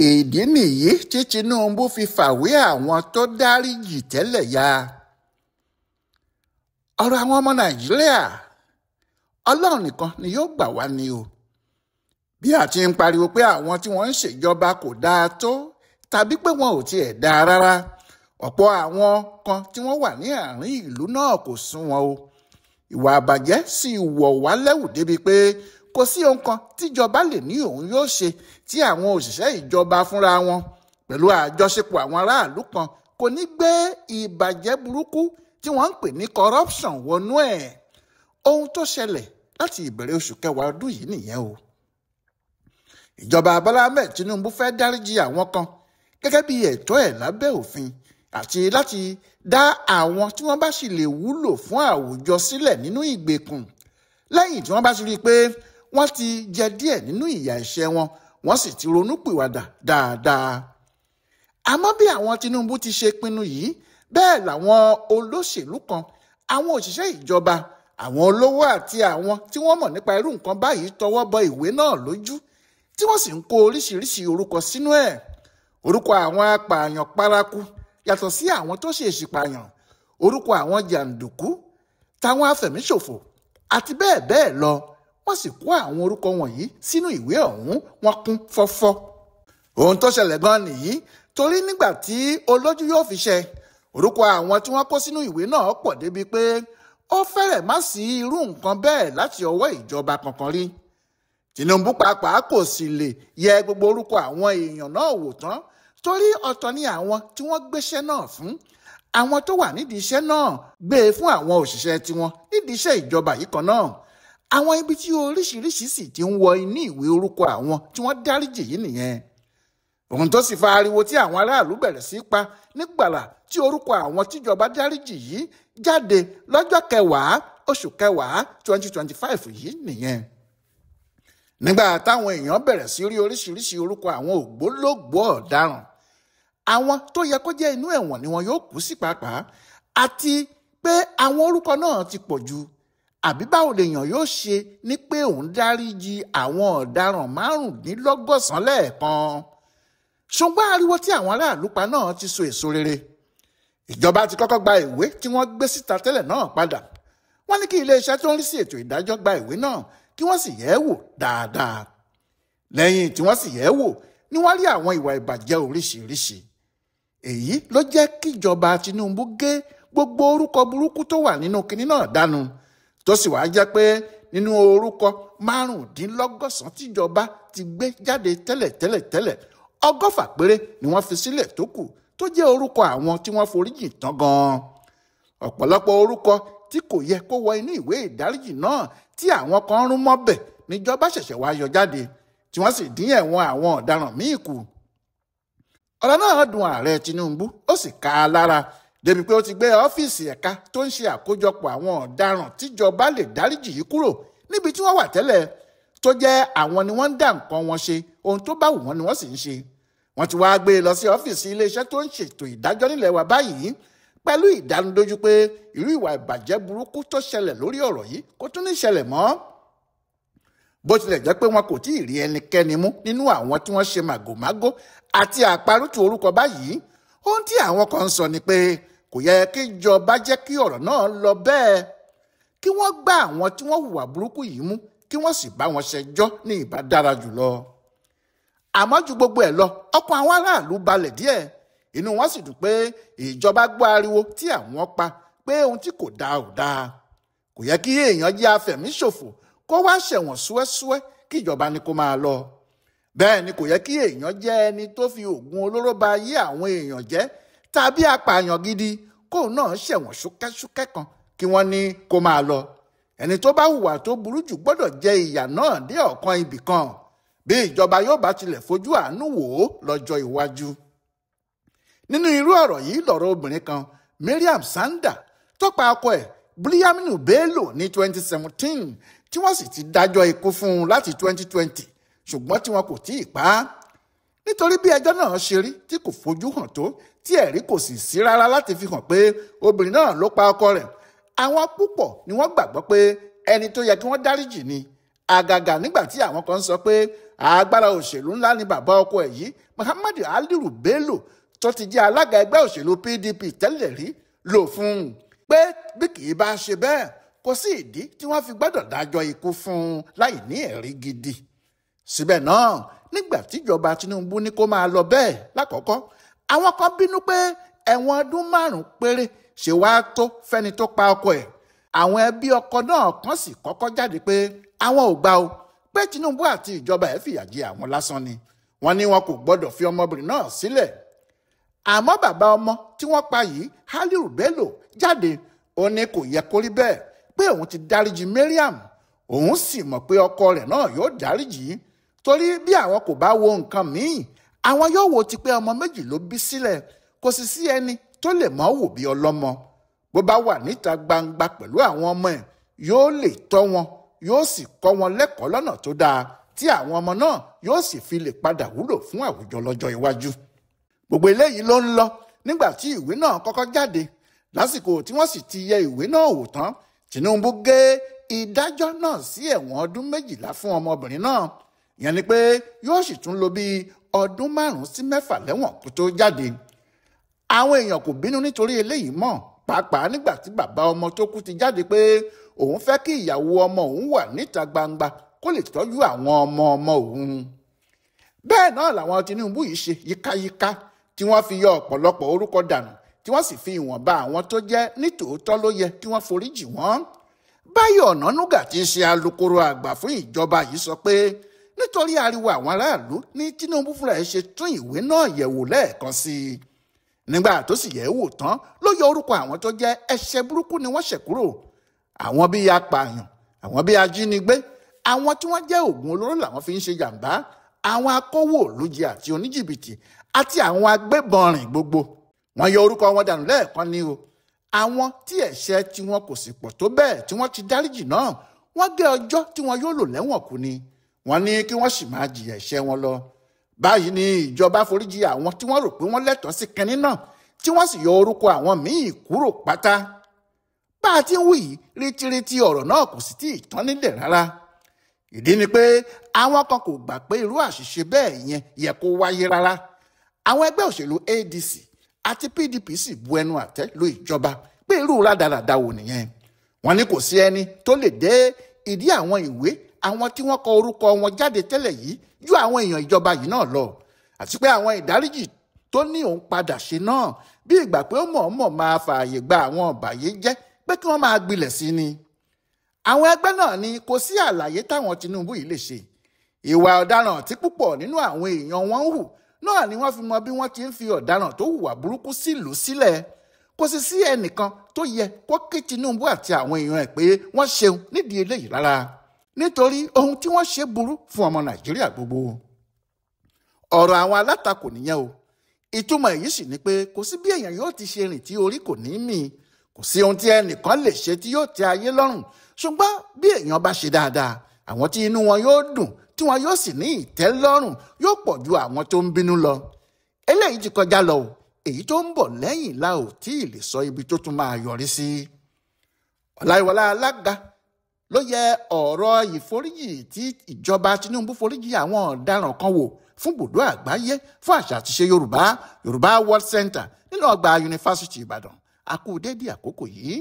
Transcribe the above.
Ìdí nìyí tí Tinubu fi fàwé àwọn tó dáríjì tẹ́lẹ̀ ya. Ọ̀rọ̀ àwọn ọmọ Nàìjíríà, Ọlọ́run nìkan ni yóò gbà wá ní o. Bí a ti ń pariwo pé àwọn tí wọ́n ń ṣèjọba kò dáa tó tàbí pé wọn ò tiẹ̀ dáa rárá, ọ̀pọ̀ àwọn kan tí wọ́n wà ní àárín ìlú náà kò sún wọn o. Ìwà àbàjẹ́ sì wọ̀ wá lẹ́wù débi pé kò sí ohun kan tíjọba lè ní òun yóò ṣe tí àwọn òṣìṣẹ́ ìjọba fúnra wọn pẹ̀lú àjọṣepọ̀ àwọn aráàlú kan kò ní gbé ìbàjẹ́ burúkú tí wọ́n ń pè ní corruption wọnú ẹ̀. Ohun tó ṣẹlẹ̀ láti ìbẹ̀rẹ̀ oṣù kẹwàá ọdún yìí nìyẹn o. Ìjọba Bọ́lá Ahmed Tinubu fẹ́ dáríjì àwọn kan gẹ́gẹ́ bí ẹ̀tọ́ ẹ̀ lábẹ́ òfin àti láti dá àwọn tí wọ́n bá sì lè wúlò fún àwùjọ sílẹ̀ nínú ìgbèkùn lẹ́yìn tí wọ́n bá ti rí i pé wọ́n ti jẹ díẹ̀ nínú ìyà ẹ̀ṣẹ̀ wọn, wọ́n sì ti ronúpìwàdà dáadáa. Àmọ́ bí àwọn Tinubu ti ṣe pinnu yìí, bẹ́ẹ̀ làwọn olóṣèlú kan, àwọn òṣìṣẹ́ ìjọba, àwọn olówó àti àwọn tí wọ́n mọ̀ nípa irú nǹkan báyìí tọwọ́ bọ ìwé náà lójú, tí wọ́n sì ń kó oríṣiríṣi orúkọ sínú ẹ̀. Orúkọ àwọn apààyàn paraku yàtọ̀ sí àwọn tó ṣèèṣì pààyàn, orúkọ àwọn jàǹdùkú, táwọn afẹ̀míṣòfò àti bẹ́ẹ̀ bẹ́ẹ̀ lọ. Wọ́n sì kó àwọn orúkọ wọ̀nyí sínú ìwé ọ̀hún, wọ́n kún fọ́fọ́. Ohun tó ṣẹlẹ̀ gan nìyí, torí nígbà tí olójú yóò fi ṣẹ, orúkọ àwọn tí wọ́n kó sínú ìwé náà pọ̀ débi pé ó fẹ́rẹ̀ má sí irú nǹkan bẹ́ẹ̀ láti ọwọ́ ìjọba kankan rí. Tinubu pàápàá kò sì lè yẹ gbogbo orúkọ àwọn èèyàn náà wò tán, torí ọ̀tọ̀ ni àwọn tí wọ́n gbéṣẹ́ náà fún. Àwọn tó wà nídìí iṣẹ́ náà gbé e fún àwọn òṣìṣẹ́ tiwọn nídìí iṣẹ́ ìjọba yìí kan náà. Àwọn ibi tí oríṣiríṣi sì ti ń wọ inú ìwé orúkọ àwọn tí wọ́n dáríjì yìí nìyẹn. Ohun tó sì fa ariwo tí àwọn aráàlú bẹ̀rẹ̀ sí pa nígbàrà tí orúkọ àwọn tíjọba dáríjì yìí jáde lọ́jọ́ kẹwàá oṣù kẹwàá 2025 yìí nìyẹn. Nígbà táwọn èèyàn bẹ̀rẹ̀ sí rí oríṣiríṣi orúkọ àwọn ògbólógbòó ọ̀daràn, àwọn tó yẹ kó jẹ́ inú ẹ̀wọ̀n ni wọn yóò kú sí pàápàá, àti pé àwọn orúkọ náà ti pọ̀ jù. Àbí báwo lèèyàn yóò ṣe ní pé òun dáríjì àwọn ọ̀daràn 95 lẹ́ẹ̀kan? Ṣùgbọ́n ariwo tí àwọn aráàlú pa náà ti so èso rere. Ìjọba ti kọ́kọ́ gba ìwé tí wọ́n gbé síta tẹ́lẹ̀ náà padà. Wọ́n ní kí iléeṣẹ́ tó ń rí sí ètò ìdájọ́ gba ìwé náà kí wọ́n sì yẹ̀ ẹ́ wò dáadáa. Lẹ́yìn tí wọ́n sì yẹ̀ ẹ́ wò ni wọ́n rí àwọn ìwà ìbàjẹ́ oríṣiríṣi. Èyí ló jẹ́ kíjọba Tinubu gé gbogbo orúkọ burúkú tó wà nínú kinní náà dànù, tó sì wá jẹ́ pé nínú orúkọ 95 tíjọba ti gbé jáde tẹ́lẹ̀tẹ́lẹ̀tẹ́lẹ̀, 100 péré ni wọ́n fi sílẹ̀ tó kù tó jẹ́ orúkọ àwọn tí wọ́n foríjì tán gan-an. Ọ̀pọ̀lọpọ̀ orúkọ tí kò yẹ kó wọ inú ìwé ìdáríjì náà tí àwọn kan rún mọ́bẹ̀ níjọba ṣẹ̀ṣẹ̀ wá yọ jáde, tí wọ́n sì dín ẹ̀wọ̀n àwọn ọ̀daràn míì kù. Ọ̀rọ̀ náà dùn ààrẹ Tinubu, ó sì ká a lára débi pé ó ti gbé ọ́fíìsì ẹ̀ka tó ń ṣe àkójọpọ̀ àwọn ọ̀daràn tíjọba lè dáríjì yìí kúrò níbi tí wọ́n wà tẹ́lẹ̀, tó jẹ́ àwọn ni wọ́n ń dá nǹkan wọn ṣe, ohun tó bá wù wọ́n ni wọ́n sì ń ṣe. Wọ́n ti wá gbé e lọ sí ọ́fíìsì iléeṣẹ́ tó ń ṣètò ìdájọ́ nílẹ̀ wa báyìí pẹ̀lú ìdánilójú pé irú ìwà ìbàjẹ́ burúkú tó ṣẹlẹ̀ lórí ọ̀rọ̀ yìí kò tún ní ṣẹlẹ̀ mọ́. Bó tilẹ̀ jẹ́ pé wọn kò tí ì rí ẹnikẹ́ni mú nínú àwọn tí wọ́n ṣe màgòmágó àti àparùtù orúkọ báyìí, ohun tí àwọn kan ń sọ ni pé kò yẹ kíjọba jẹ́ kí ọ̀rọ̀ náà lọ bẹ́ẹ̀, kí wọ́n gbá àwọn tí wọ́n hùwà burúkú yìí mú kí wọ́n sì bá wọn ṣẹjọ́ ní ìbá dára jùlọ. Àmọ́ ju gbogbo ẹ̀ lọ, ọkàn àwọn aráàlú balẹ̀ díẹ̀, inú wọn sì dùn pé ìjọba gbọ́ ariwo tí àwọn pa pé ohun tí kò dáa ò dáa. Kò yẹ kí èèyàn jẹ́ afẹ̀míṣòfò kó wá ṣẹ̀wọ̀n súẹ́súẹ́ kí ìjọba ní kó máa lọ. Bẹ́ẹ̀ ni kò yẹ kí èèyàn jẹ́ ẹni tó fi oògùn olóró ba ayé àwọn èèyàn jẹ́ tàbí apààyàn gidi kóun náà ṣẹ̀wọ̀n ṣúkẹ́ṣúkẹ́ kan kí wọ́n ní kó máa lọ. Ẹni tó bá hùwà tó burú jù gbọ́dọ̀ jẹ ìyà náà dé ọ̀kan ibì kan bí ìjọba yóò bá tilẹ̀ fojú àánú wò ó lọ́jọ́ iwájú. Nínú irú ọ̀rọ̀ yìí lọ̀rọ̀ obìnrin kan, Mariam Sanda, tó pa ọkọ ẹ̀ Biliaminu Bello ní 2017 tí wọ́n sì ti dájọ́ ikú fún un láti 2020, ṣùgbọ́n tí wọn kò tí ì pa á. Nítorí bí ẹjọ́ náà ṣe rí tí kò fojú hàn tó, tí ẹ̀rí kò sì sí rárá láti fi hàn pé obìnrin náà ló pa ọkọ rẹ̀, àwọn púpọ̀ ni wọ́n gbàgbọ́ pé ẹni tó yẹ kí wọ́n dáríjì ni. Àgàgà nígbà tí àwọn kan sọ pé Agbára òṣèlú ńlá ni bàbá ọkọ ẹ̀ yìí, Muhammadu Aliru Bello, tó ti jẹ́ alága ẹgbẹ́ òṣèlú PDP tẹ́lẹ̀ rí, lò fún un pé bí kì í bá ṣe bẹ́ẹ̀ kò sí ìdí tí wọ́n fi gbọ́dọ̀ dájọ́ ikú fún un láì ní ẹ̀rí gidi. Síbẹ̀ náà, nígbà tíjọba Tinubu ní kó máa lọ bẹ́ẹ̀ lákọ̀ọ́kọ́, àwọn kan bínú pé ẹ̀wọ̀n ọdún 5 péré ṣe wá tó fẹ́ni tó pa ọkọ ẹ̀. Àwọn ẹbí ọkọ náà kan sì kọ́kọ́ jáde pé àwọn ò gbà o, pé Tinubu àti ìjọba ẹ̀ fìyà jẹ àwọn lásán ni. Wọ́n ní wọn kò gbọ́dọ̀ fi ọmọbìnrin náà sílẹ̀. Àmọ́ bàbá ọmọ tí wọ́n pa yìí, Haliru Bello, jáde, ó ní kò yẹ kó rí bẹ́ẹ̀, pé òun ti dáríjì Mariam, òun sì mọ̀ pé ọkọ rẹ̀ náà yóò dáríjì, torí bí àwọn kò bá wo nǹkan míì, àwọn yóò wo ti pé ọmọ 2 ló bí sílẹ̀, kò sì sí ẹni tó lè mọ̀ wò bí ọlọ́mọ. Bó bá wà níta gbangba pẹ̀lú àwọn ọmọ ẹ̀, yóò lè tọ́ wọn, yóò sì kọ́ wọn lẹ́kọ̀ọ́ lọ́nà tó dáa, tí àwọn ọmọ náà yóò sì fi lè padà wúlò fún àwùjọ lọ́jọ́ iwájú. Gbogbo eléyìí ló ń lọ nígbà tí ìwé náà kọ́kọ́ jáde. Lásìkò tí wọ́n sì ti yẹ ìwé náà wò tán, Tinubu gé ìdájọ́ náà sí ẹ̀wọ̀n ọdún 12 fún ọmọbìnrin náà. Ìyẹn ni pé yóò sì tún lò bí ọdún 5 sí 6 lẹ́wọ̀n kó tó jáde. Àwọn èèyàn kò bínú nítorí eléyìí mọ́, pàápàá nígbà tí bàbá ọmọ tó kú ti jáde pé òun fẹ́ kí ìyàwó ọmọ òun wà níta gbangba kó lè tọ́jú àwọn ọmọ ọmọ òun. Bẹ́ẹ̀ náà làwọn Tinubu yìí ṣe yíkáyíká tí wọ́n fi yọ ọ̀pọ̀lọpọ̀ orúkọ dànù, tí wọ́n sì fi ìwọ̀nba àwọn tó jẹ́ nítòótọ́ ló yẹ kí wọ́n foríjì wọ́n. Báyọ̀ Ọ̀nànúgà tí í ṣe alukoro àgbà fún ìjọba yìí sọ pé nítorí ariwo àwọn aráàlú ní Tinubu fúnra ẹ̀ ṣe tún ìwé náà yẹ̀wò lẹ́ẹ̀kan sí i. Nígbà tó sì yẹ̀ wò tán ló yọ orúkọ àwọn tó jẹ́ ẹ̀ṣẹ̀ burúkú ni wọ́n ṣẹ̀ kúrò. Àwọn bíi apààyàn, àwọn bíi ajínigbé, àwọn tí wọ́n jẹ́ òògùn olóró làwọn fi ń ṣe jàǹbá, àwọn akówó òlújẹ àti oníjìbìtì àti àwọn agbébọn rìn gbogbo. Wọ́n yọ orúkọ wọn dànù lẹ́ẹ̀kan ni o. Àwọn tí ẹ̀ṣẹ̀ tí wọn kò sì pọ̀ tó bẹ́ẹ̀ tí wọ́n ti dáríjì náà, wọ́n gé ọjọ́ tí wọn yóò lò lẹ́wọ̀n kù ni. Wọ́n ní kí wọ́n sì máa jìyà ẹ̀ṣẹ̀ wọn lọ. Báyìí ni ìjọba foríjì àwọn tí wọ́n rò pé wọ́n lẹ́tọ̀ọ́ sí kinní náà, tí wọ́n sì yọ orúkọ àwọn míì kúrò pátá. Bá a ti ń wí yìí, rétírétí ọ̀rọ̀ náà kò sì tíì tán nílẹ̀ rárá. Ìdí ni pé àwọn kan kò gbà pé irú àṣìṣe bẹ́ẹ̀ yẹn yẹ kó wáyé rárá. Àwọn ẹgbẹ́ òṣèlú ADC àti PDP sì bu ẹnu àtẹ́ lu ìjọba pé irú rádaràda wò nìyẹn. Wọ́n ní kò sí ẹni tó lè dé ìdí àwọn ìwé àwọn tí wọ́n kọ orúkọ wọn jáde tẹ́lẹ̀ yìí ju àwọn èèyàn ìjọba yìí náà lọ, àti pé àwọn ìdáríjì tó ní òun padà ṣe náà bí ìgbà pé ó mọ̀ọ́mọ̀ máa fààyè gba àwọn ọ̀bàyéjẹ́ pé kí wọ́n máa gbilẹ̀ sí ni. Àwọn ẹgbẹ́ náà ní kò sí àlàyé táwọn Tinubu yìí lè ṣe. Ìwà ọ̀daràn tí púpọ̀ nínú àwọn èèyàn wọn ń hù náà ni wọ́n fi mọ bí wọ́n ti ń fi ọ̀daràn tó hùwà burúkú sílùú sílẹ̀. Kò sì sí ẹnìkan tó yẹ kó kí Tinubu àti àwọn èèyàn ẹ̀ pé wọ́n ṣeun nídìí eléyìí rárá, nítorí ohun tí wọ́n ṣe burú fún ọmọ Nàìjíríà gbogbo. Ọ̀rọ̀ àwọn alátakò nìyẹn o. Ìtumọ̀ èyí sì ni pé kò sí bí èèyàn yóò ti ṣe rìn tí orí kò ní mì, kò sí ohun tí ẹnìkan lè ṣe tí yóò tẹ́ ayé lọ́rùn. Ṣùgbọ́n bí èèyàn bá ṣe dáadáa, àwọn tí inú wọn yóò dùn tí wọn yóò sì ní ìtẹ́lọ́rùn yóò pọ̀ ju àwọn tó ń bínú lọ. Eléyìí ti kọjá lọ o, èyí tó ń bọ̀ lẹ́yìn la ò tí ì lè sọ ibi tó tún máa yọrí sí. Ọláyíwọlá Alága ló yẹ ọ̀rọ̀ ìforíjì tí ìjọba Tinubu foríjì àwọn ọ̀daràn kan wò fún bùdó àgbáyé fún àṣà àtiṣe Yorùbá, Yorùbá World Center nínú ọgbà Yunifásítì Ìbàdàn. A kú dédé àkókò yìí.